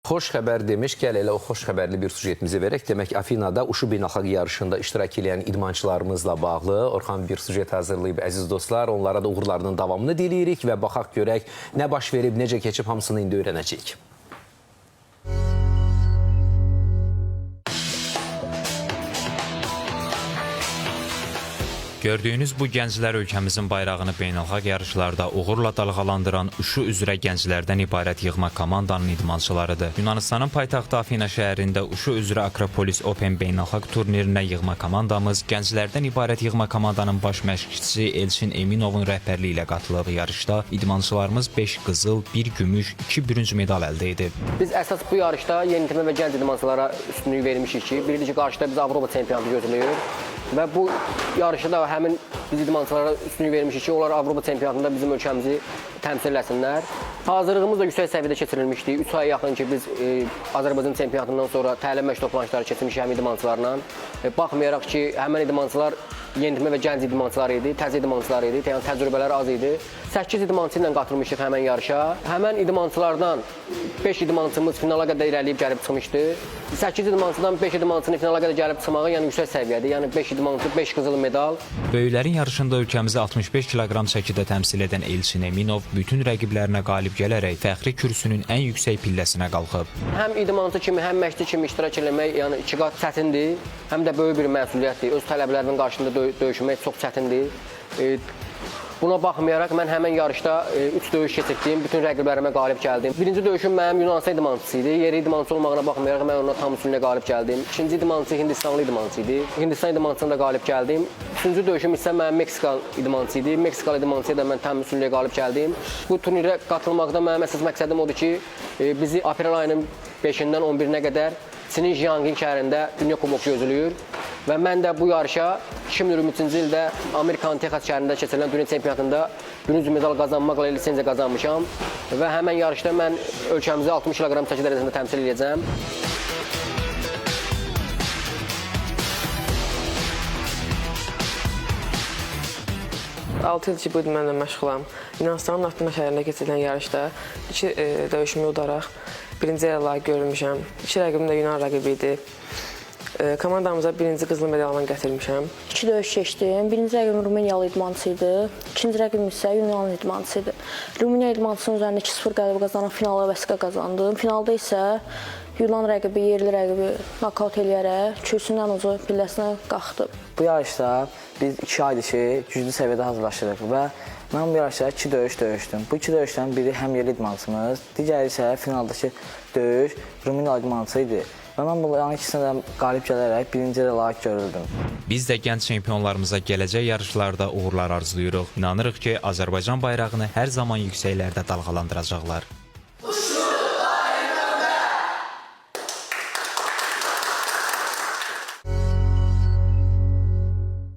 Xoş xəbər demiş, gəl elə o xoş xəbərli bir sujetimizi verək. Demək, Afinada Uşu beynəlxalq yarışında iştirak edən idmançılarımızla bağlı Orxan bir sujet hazırlayıb, əziz dostlar. Onlara da uğurlarının davamını diləyirik və baxaq görək nə baş verib, necə keçib, hamısını indi öyrənəcəyik. Gördüyünüz bu gənclər ölkəmizin bayrağını beynəlxalq yarışlarda uğurla dalğalandıran Uşu üzrə gənclərdən ibarət yığma komandanın idmançılarıdır. Yunanistanın paytaxtı Afina şəhərində Uşu üzrə Akropolis Open beynəlxalq turnirinə yığma komandamız gənclərdən ibarət yığma komandanın baş məşqçisi Elçin Eminovun rəhbərliyi ilə qatılıb. Yarışda idmançılarımız 5 qızıl, 1 gümüş, 2 bürünc medal əldə edib. Biz əsas bu yarışda yeniyetmə və gənc idmançılara üstünlük vermişik ki, bilirik ki, qarşıda biz Avropa çempionatı gözləyir və bu yarışda da həmin biz idmançılara üstünlük vermişik ki, onlar Avropa çempionatında bizim ölkəmizi təmsil eləsinlər. Hazırlığımız da yüksək səviyyədə keçirilmişdi. 3 aya yaxın ki, biz Azərbaycan çempionatından sonra təlim məşq toplanışları keçirmişik həmin idmançılarla. Baxmayaraq ki, həmin idmançılar yeniyetmə və gənc idmançılar idi, təzə idmançılar idi, yəni təcrübələri az idi. 8 idmançı ilə qatılmışdıq həmin yarışa. Həmin idmançılardan 5 idmançımız finala qədər irəliləyib gəlib çıxmışdı. 8 idmançıdan 5 idmançının finala qədər gəlib çıxmağı, yəni yüksək səviyyədir. Yəni 5 idmançı, 5 qızıl medal. Böyüklərin yarışında ölkəmizi 65 kiloqram çəkidə təmsil edən Elçin Eminov bütün rəqiblərinə qalib gələrək fəxri kürsünün ən yüksək pilləsinə qalxıb. Həm idmançı kimi, həm məşqçi kimi iştirak eləmək, yəni iki qat çətindir, həm də böyük bir məsuliyyətdir. Öz tələbələrinin qarşısında döyüşmək çox çətindir. Buna baxmayaraq mən həmin yarışda 3 döyüş keçirtdim, bütün rəqiblərimə qalib gəldim. Birinci döyüşüm mənim Yunanistan idmançısı idi. Yerli idmançı olmağına baxmayaraq mən ona tam üstünlüklə qalib gəldim. İkinci idmançı Hindistanlı idmançı idi. Hindistan idmançısına da qalib gəldim. Üçüncü döyüşüm isə mənim Meksika idmançısı idi. Meksikalı idmançıya da mən tam üstünlüklə qalib gəldim. Bu turnirə qatılmaqda mənim əsas məqsədim odur ki, bizi aprel ayının 5-dən 11-nə qədər Çinin Jiangyin şəhərində Dünya Kuboku gözləyir. Və mən də bu yarışa 2023-cü ildə Amerikanın Texas şəhərində keçirilən dünya çempionatında bürünc medal qazanmaqla lisenziya qazanmışam. Və həmən yarışda mən ölkəmizi 60 kiloqram çəki dərəcəsində təmsil edəcəm. Altı il ki, bu idmanla məşğulam. Yunanistanın Afina şəhərində keçirilən yarışda iki döyüşümü udaraq birinci yerə layiq görülmüşəm. İki rəqibim də Yunan rəqibi idi. Komandamıza birinci qızıl medalını gətirmişəm. İki döyüş keçdim. Birinci rəqibim Rumıniyalı idmançı idi. İkinci rəqibim isə Yunan idmançısı idi. Rumıniya idmançısının üzərində 2-0 qələbə qazanıb finala vəsiqə qazandım. Finalda isə Yunan rəqibi, yerli rəqibi nokaut eləyərək kürsünün ən ucu pilləsinə qalxdım. Bu yarışda biz 2 aydır ki, güclü səviyyədə hazırlaşırıq və mən bu yarışda 2 döyüş döyüşdüm. Bu 2 döyüşdən biri həm yerli idmançımız, digəri isə finaldakı döyüş Rumıniyalı idmançı idi. Və mən bunların ikisinə də qalib gələrək birinci yerə layiq görüldüm. Biz də gənc çempionlarımıza gələcək yarışlarda uğurlar arzulayırıq. İnanırıq ki, Azərbaycan bayrağını hər zaman yüksəklərdə dalğalandıracaqlar.